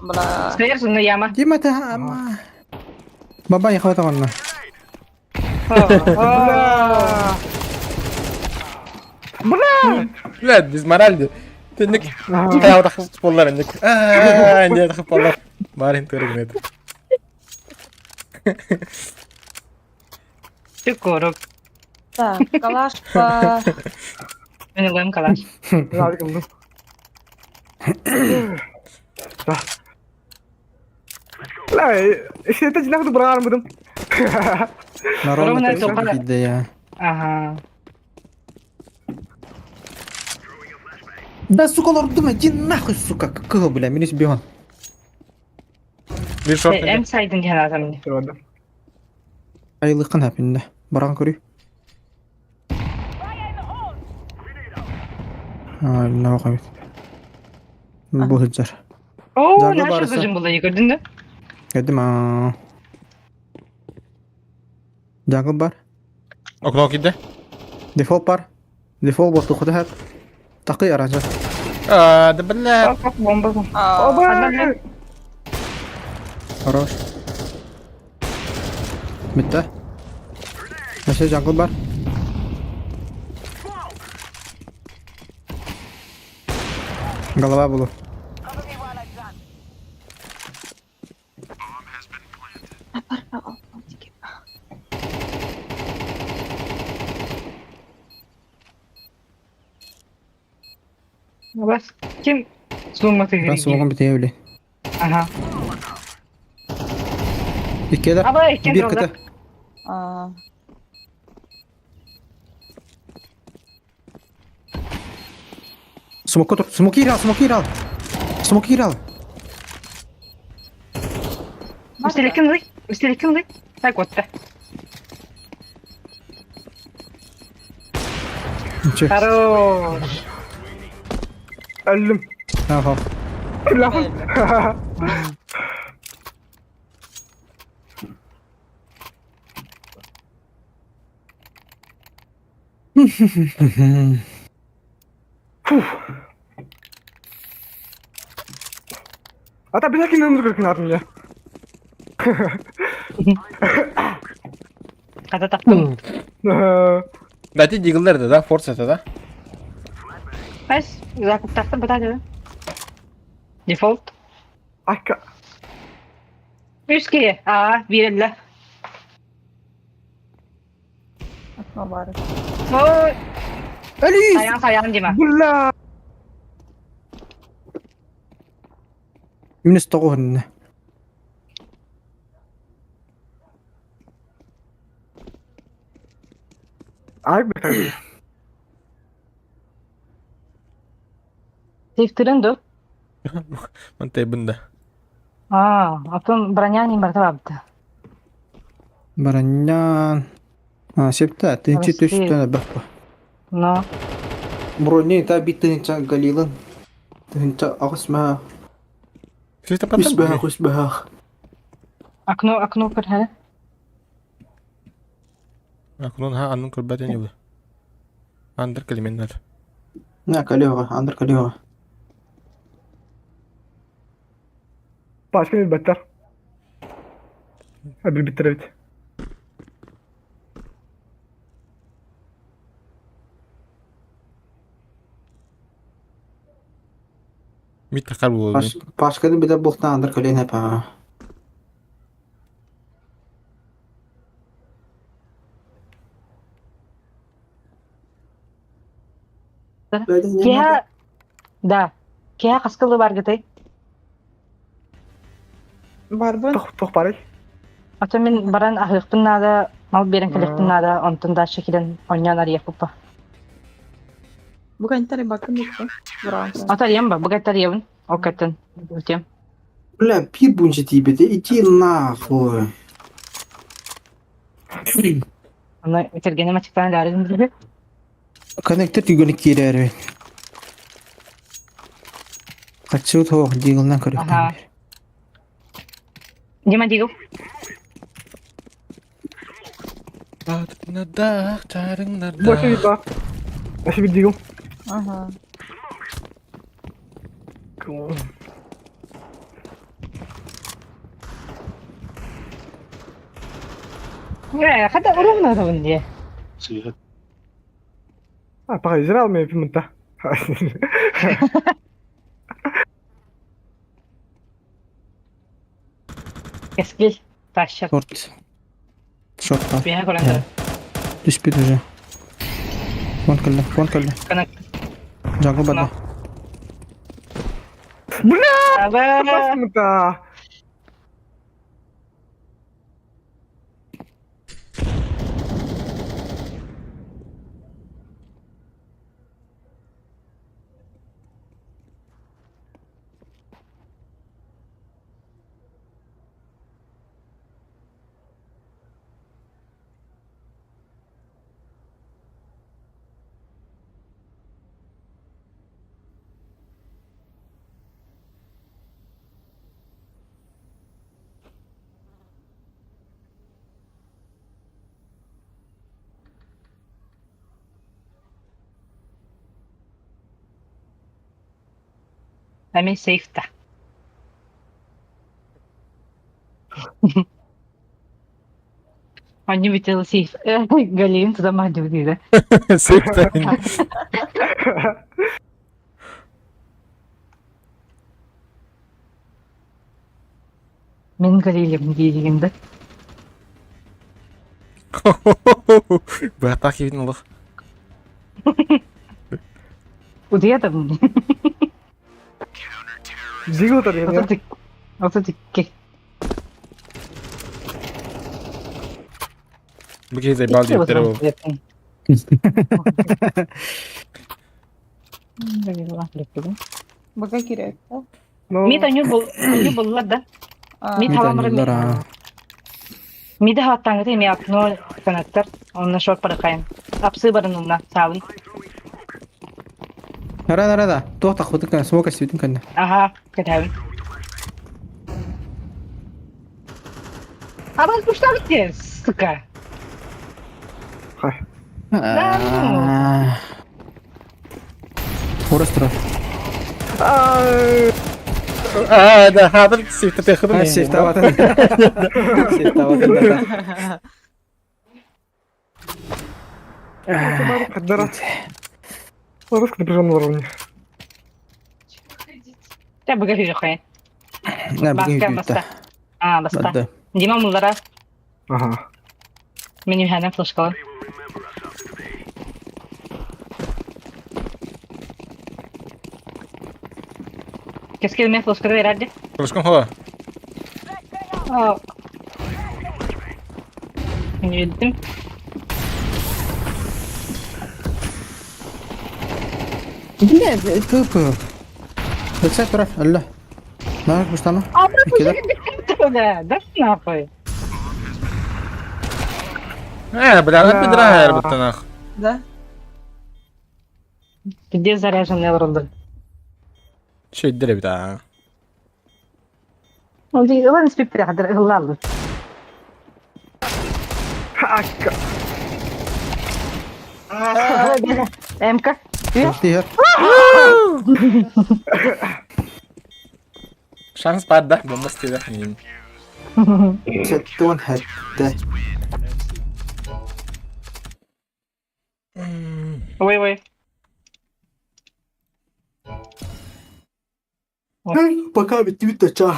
Бла. Сверху на яма. Дима та ама. Баба я хватал на. О, Бля! Бля, без морали. Тинник хайаабатах боллар инник. Аа, диэтэх боллар. Баар ин көрүгүнэт. Ты корок. Так, калаш по... Мен ылыам калаш. Ыллым. Ла, это жинах бұрағарым бұдым. Народно Ровно тоқала. идея. Ага. Да, сука, лордума, иди нахуй, сука, кого, бля, минус бегон. Bir short. Эм сайдын диэн атам. Айлыкын хапинде. Баран көрүй. А, на бакабит. Бу хыджар. Оо, Жагы наша барса. көзүм булла көрдүң да? Кедим а. Жагы бар. Окно кидде. Дефолт бар. Дефолт болду худа хап. Такы аранжа. Аа, да бля. Бомба. А, Оба! Хорош. Битте. Мәше жангл бар. Голова булу. Бас ким сумма Ben soğukun bir tane Ага. Иккелер. Аба, иккен Bir жолда. кыты. а, Смока тур. Смоки ал, смоки ал. Смоки ал. Үстелекин лый. Үстелекин лый. Так вот. Че? Хорош. Өллүм. Аха. Лахын. Ата bir dakika өмір көрген атым я. Ката таптым. Дати диглер да, форс это да. Бас, закуп тактым бата да. Дефолт. Akka. Үске. А, бирелле. окно бар. Ой, Али! саян саян дима. Буlla. Минус тоғын. Ай бе. Тефтирин ду. Мантай бында. А, атын броня не барта бабты. Баранян. А, септа, тынчы Россия. түстен бақпа. Но. Брони та бит тынча галилын. Тынча ағысма. Все это потом. Үсбәх, үсбәх. Окно, окно көрһәле. Окно ха аннын көрбәт эни бу. Андыр килеменнер. На, калеға, андыр калеға. Başka bir better. Hadi bitirelim. Мит такар булды. Пашканы бите бұқтан андыр калеға па. Кеha Да. Кеha каскылы бар гытай. Барбын. Тох тох барай. Ата мен баран ахыqпын нада, мал берен калыqпын нада, онтон да шекилен оньян ария купа. Бүгін тари бакын дикпе. Ата ем ба, бугаттар ебин. Окаттан. Өтем. Бля, пир бунча тибете, иди нахуй. Аны тергене мачыктан дарым диби. Коннектор түйгені кирер. Качы тоқ дигылнан көріп. Аха. Дима дигл. Чарыңнарда, чарыңнарда. Başka bir bak. Başka bir digim. Ага. Э, хата урумна да бунди. А, пағай, жира алмай пимінта. Кэскил, тащат. Шорт. Шорт. Биһэ көрөн турар. Түспүт уже. Вон кэллэ, вон кэллэ. Канат. Jungle барда. Бля! Аба! Басмыта! Эми сейфта. Они бител сейф. Галин туда мандю диде. Сейфта. Мин Галилем диигинде. Быһатаах киһитин олох. Удуйа да бу. Дигл тарыйын. 32. Бу киһи заебал диэбиттэрэ буолуо. Бага кирет, да? Мит аню бул, аню буллар да. Мит халамыры Мит анюллар, Миде хаттаңыты эми окно канаттар, онна шор парахайын. Апсы барынына саалын. Нара нара да. Туох тахпытын кэннэ, смок эстибитин кэннэ. Аха, кэтэбин. А вас пушталите, сука. Да ну. Орос турар. Аа, да, хатыр сейфте тэхыдым. Сейфтабатын. Сейфтабатын да. Кадара. Русский напряженный уровень. Та быга хүйэ. Не, бүгүн Баска күүттэ. баста. А, баста. Бадды. Дима муллара Ага. мен үһэнэн флешкалар. Кэскил мен флешкада берәрди. Флешкам хола. Мен билдим. Бля, КП. Бэксайд турар, өллө. Наар бустама. Иккилэр. Да, да нахуй. Э, бля, она пидра эрбитте нах. Да? Где заряженный олороллор? Шөйдер эбит аа. Ол ылан испиппер хадыр ыллааллар. Акка. МК. Тиһэр. Шанс бар да, бомба стида. Сеттуон хэттэ. Ой, ой. Пока бүттүбүт точа.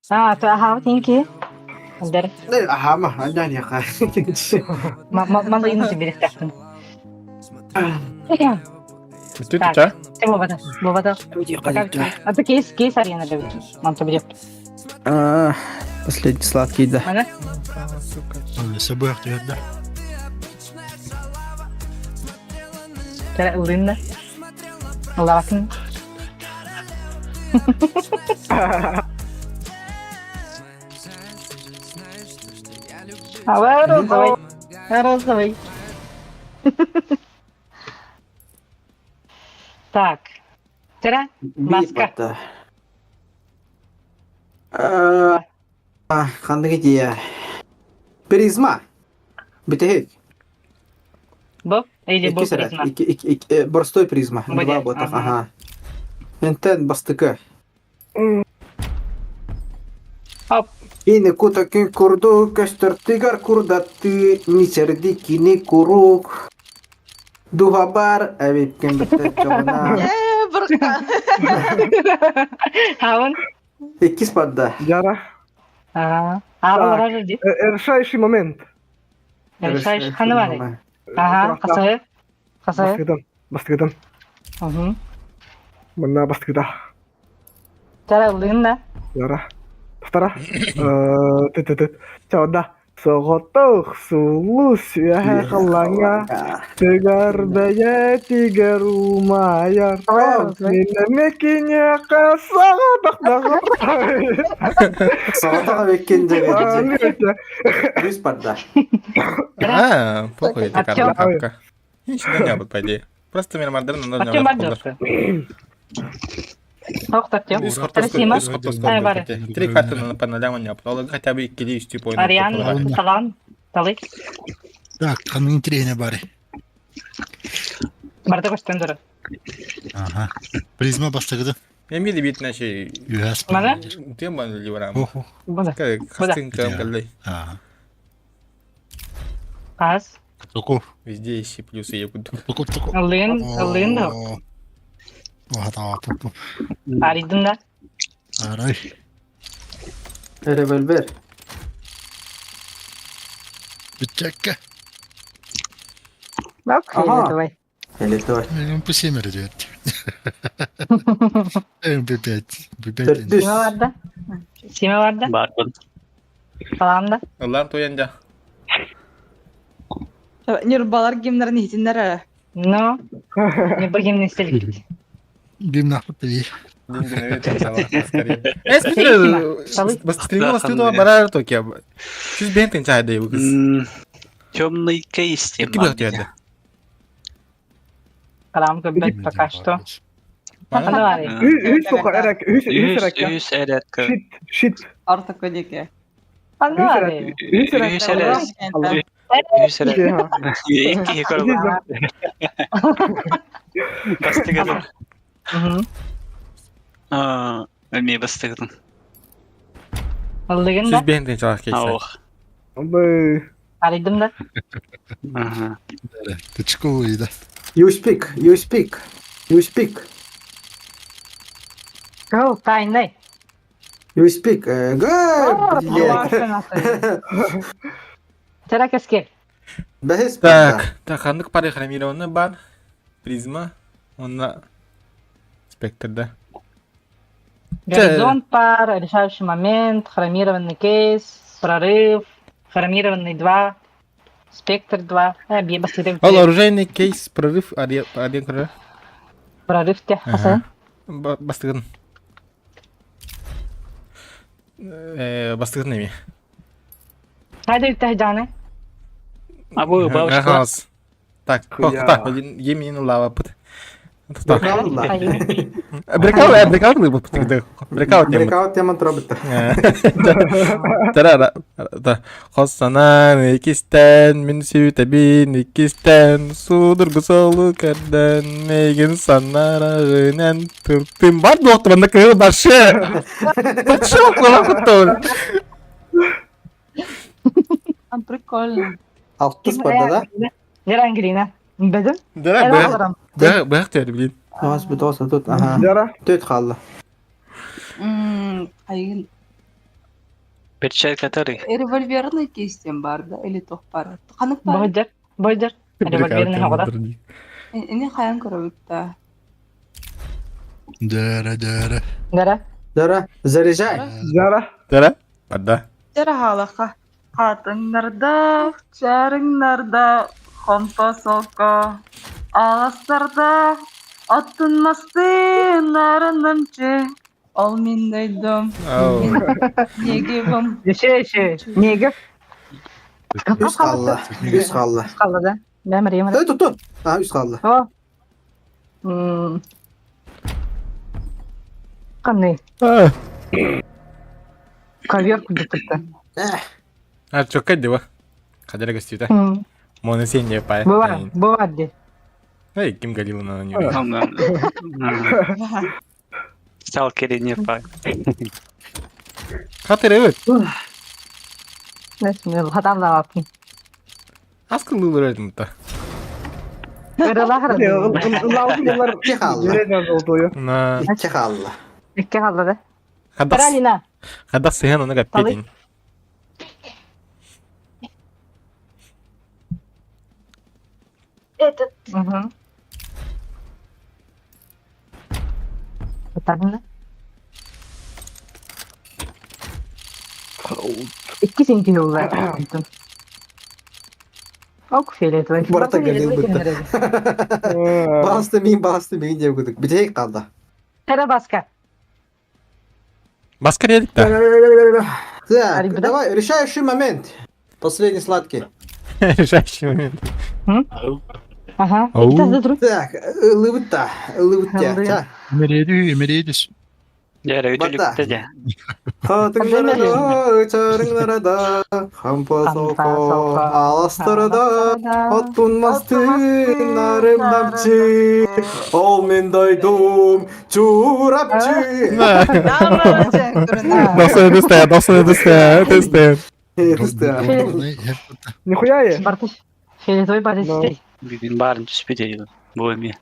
А, то аха, тинки. Андер. Ахама, андан яка. Мама инути берехтахтын. Бүттү туча. Те бобата, бобата. А то кейс, кейс арена да. Мам то будет. Последний сладкий, да. Ана? Собой да. Тара ылынна. Латын. А розовый. Розовый. Так. Тара, Маска. Ханнык идея. Призма. Бүтэһик. Бу или бу Икки сэрэ. призма. Икки борстой призма. Бу Два дьэ, буотах, аха. аха. Энтэн бастыкы. Оп. Ини кута күн курдук көстөр тыгар курдатты мичерди кини курук. Духа бар, эбипкен бітті чоғына. Бырка. Хаун. Иккис барда. Яра. Ага. Ага, ди. Решающий момент. Решающий ханывары. Ага, хасай. Хасай. Бастыгыдан. Бастыгыдан. Угу. Манна бастыгыда. Тара ыллыгын Яра. Повтора. Ты-ты-ты. Чауда. Соҕотох сулус үөһэ халлааҥҥа Тыгар бэйэ тигэр умайар Мин эмиэ киниэхэ соҕотох доҕор Соҕотох эбиккин дьэ Үс барда. А, похуй, это Артём. карта. Ничего не было, по идее. Просто мен мардырын онно Артем бардырды. Ох, Артем. Үс Спасибо. хортос Ай, бары. Три карты по нулям не оплатила, хотя бы иккили үстүү поинт. Ариан, Талан, Талы. Так, ханнык интириэһинэ бары. Барда көстөн дұры. Ага. Призма бастыгыды. Эми де бит наши Үһәс. Мана? тема ливрам. Хо-хо. Бұны. Как хастынка каллей. Ага. Аз. Току. Везде ищи плюсы я буду. Току, току. Ылын, ылын да. О, пу Аридым да. Арай. Револьвер. Бүтчәккә. Бак, Ага. давай. Или давай. МП7 эрэ МП5. МП5. Төрдүс. Сима барда. Сима барда. Барбын. Талан да. Ыллар тоянда. Нюрбалар гимнарын иһитиннэр Но. Не бір гимн истелик. Гимнахпыт дии. Э, смотри, бастырыгы бастырыгы барар токе. Сиз бентен чайды бу кыз. Темный кейс тем. Икки бөх диэдэ. Калам көббет пока что. Ханывары. Үс тоқа эрек, үс үс эрек. Үс эрек. Шит, шит. Артык көдеке. Ханывары. Үс эрек. Үс эрек. Үс эрек. Икки көрбө. Бастыгыдым. Аа, эми бастыгыдым. Ыллыгын да. Сиз бентен чалак кейсе. Ох. Б. Аридым да. Ага. Тычку да. You speak, you speak, you speak, Go, тайнай. you speak. Го, блядь. Тара кескер. Бэһис барда. Так, так, ханнык пары хромированный бар. Призма. Онна спектр, да. Горизонт пар, решающий момент, хромированный кейс, прорыв, хромированный 2, спектр 2. Э, басырым. Ол оружейный кейс прорыв один прорыв. Прорыв те. Ага. Бастыгын. Э, бастыгын неме? Хайда үттә жаны. Абы бабушка. Так, Хуя. так, емен лава пыт. Так. Брекаут Брекаут, брекаут лыбы пытыгды. Брекаут тема. Брекаут тема тробытта. Тара, да. Хосанан икистен, мин сүйтэбин икистен, судургу солу кэрден, мейгин саннарагынан тылтым. Бар доктор, анда кыыл баршы. Баршы окула куттун. Прикольно. Алтыс барда да? Нер Ангелина. Бедим. Дара, Эр бэх, бэх терди блин. Аз бу доса тут. Ага. Яра. Төт қалды. Айын. Перчатка тары. Револьверный кейстен бар да, или тох бар. Канык бар. Бойдер, бойдер. Револьверный хагада. Эне хаян көрөбүт Дәрә, дәрә. Дара. Дара, заряжай. Яра. Дара? Барда. Жара халаха. Хатыңнарда, чарыңнарда, хомпа солко. Аластарда, аттынмасты нарынымчы. Ол мин дойдум, Ау. негибим. Еше, еше. Неге? Үс қалды. Үс қалды. Қалды да. Бәмір, емір. Эй, тут, тут. А, үс қалды. О. М. Қандай? А, Ковер күдікті. А, чокка дева. Кадера гостита. Моны сен не пай. Бывает, бывает де. Эй, ким галила на нее. Сталкери не пай. Хатыр evet. Хатан да алатын. Аз кылылыр öldüm da. Ырылаах Ыллаабытын Икки хаалла. Деревня золотую. На. Икки хаалла. Икки хаалла да. Хадах Каролина. хадах сыһан оны каппетин. Этот. Угу. Правильно? Икки сенки oldu. Ок, фиолетовый. Барыта галил бытта. Басты мин, басты мин деп кудук. Битей қалды. Кара баска. Баска дедик да. Так, давай, решающий момент. Последний сладкий. Решающий момент. Ага. Ау. Так, лыбытта, лыбытта. Мереди, мередис. Дьэ, Барда. үтүлүктэ дьэ. Хатыңларада, чарыңларада, хампа соқо, аластарада, Оттунмастын нарымдамчы, ол мен дойдум чурапчы. Дохсун эдесте, дохсун эдесте, эдесте. Нихуя я. Бартыш. Фиолетовый барысты. Бүгүн баарын түспүт эйдим. Бу эми.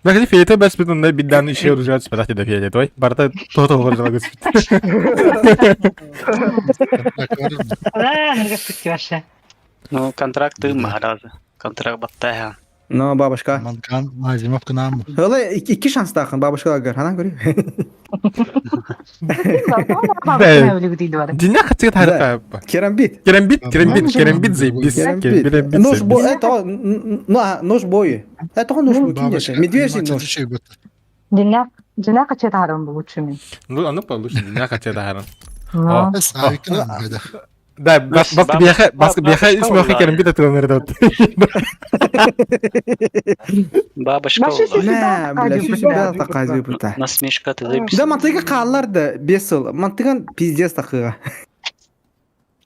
Бәхти фиолетовый бәс бит онда биддан иши оружие түспәт да фиолетовый. Барта тото оружие түспәт. Да, ныргап вообще. Ну, контракт тыгын Контракт баттайха. Но, бабушка. Манкан, Азимов к нам. Ыла икки шанстаахын бабушка агар, ханан көрүй. Дина хатыгы тарта. Керамбит. Керамбит, керамбит, керамбит заебись. Керамбит. Нож бой, это, ну, нож бой. Это нож бой, медвежий нож. Дина, дина качет харам лучше мен. Ну, оно получше, дина хатыгы харам. Да. Да, баска бияха, баска бияха, исмохи керамбит атыланыр да. Бабушка Мә, бля, сүсү тақазы бұта. Насмешка ты заебись. Да, мантыга қаллар да, бес сыл. Мантыган пиздец тақыға.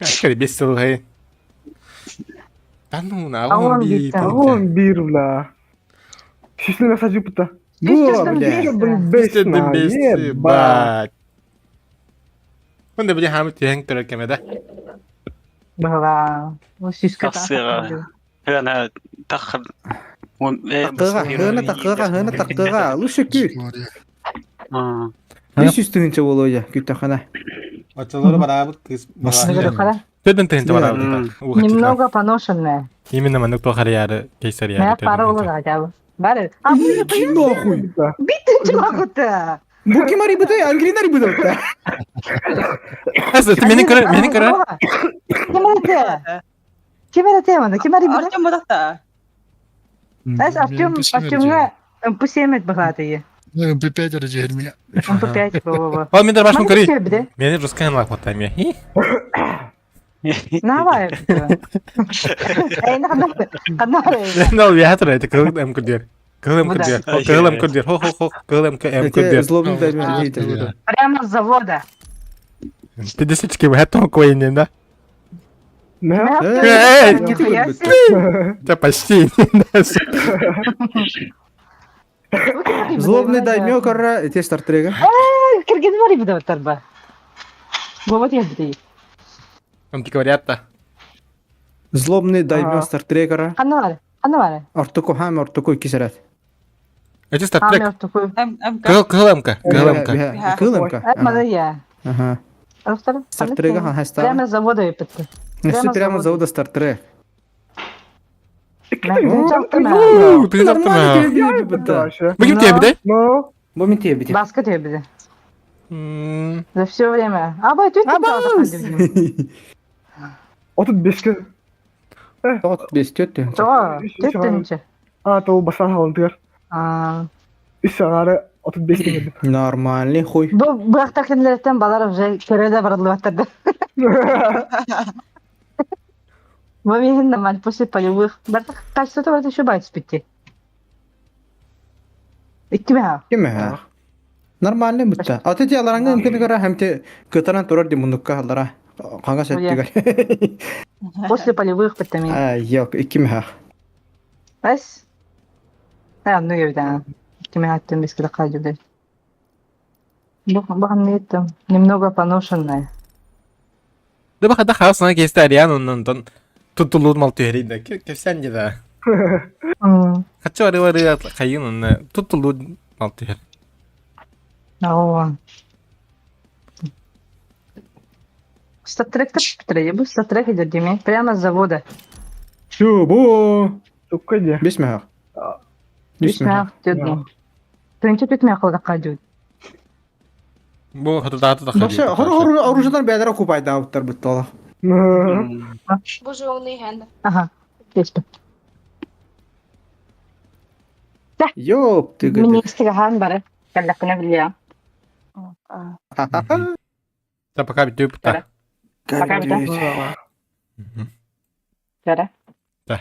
Кәре бес сыл гай. Да ну, на он би. Он бир, бля. Сүсүнө месаж бұта. Бу, бля. Бес, бать. Онда били хамы түйәң түрі кемеде. Была. Сүскә Тақсыға. Хына тақыр. Тақыға, хына тақыға, хына тақыға. Лучше күт. Бес жүз тыһынча болуя, күттәхана. Очолору барабыт кыз. Төдөн тыһынча барабыт. Немного поношенная. Именно манук тохарьяры, кейсарьяры. Пара улы хотя бы. Бары. А Иди нахуй. Битинчи вакытта. Бу ким арибыты? Ангелина арибыты. Әсі, ты мени көрі, мени көрі. Ким арибыты? Ким арибыты мана? Ким арибыты? Артем бодақта. Әс Артем, Артемга МП7 бахаты. МП5 режерми. МП5 бо-бо-бо. Ал мен башым көрі. Мени русская лак потами. Давай. Эй, на кана. Нал вятр это кыл М күдер. Кыл М күдер. Кыл М күдер. Хо хо хо. Кыл М М күдер. Злобный даймен. Прямо с завода. Ты десятки в этом коине, да? Эй, Да почти. Злобный даймё корра, те стартрега. Кирген вари буда тарба. Вот я бди. Он ти говорят-то. Злобный даймё стартрегара. Ханавар, ханавар. Ортоку хам ортоку кисерат. Это стартрек. Кыл кыл МК, кыл МК. Кыл МК. Мадая. Ага. Стартрега хан хаста. Прямо с завода епетте. Прямо с завода Стартрек. Ты Нормально Бу ким тебе, Ну. Бу мен тебе. Баска тебе. За все время. Абай, ты Отут беске. Отут бес төттө. Төттүнче. А, то басан халын А. Үс ары отут беске. Нормальный хуй. Бу быракта кемлерден балар уже көрөдө барылып Бу мен нормально после полевых. Барта качество барта еще байт спитти. Икки Киме? Нормальный бутта. А ты алараңга үмкүн көрө һәм те кытаран турар ди мундукка алара. Каңга сәттигер. После полевых битами. А, yok, икки меха. Бес. А, ну я да. Икки аттым беске калды. Бу немного поношенная. Да баха да хасна кесте ариан оннан тон тутулут мал түһәридә. Кепсән да. Хаччы бары бары хайын онно туттулуу малтыһар. Оо. Статрек троллейбус, Статрек идет, Диме, прямо с завода. Чу, бу. Тукка де. Бес мех. Бес мех. Тынча түтмә кылдакка дьүт. Бу хатыдааты да Вообще, хор оружидан бәдәр окупайда ауттар буттала. Боже, он и хенда. Ага. Кеспе. Ёп, ты Мин истигахан бары. Каллакына билия. Да пока бүтүп та. Пока бит. Мгм. Жара. Да.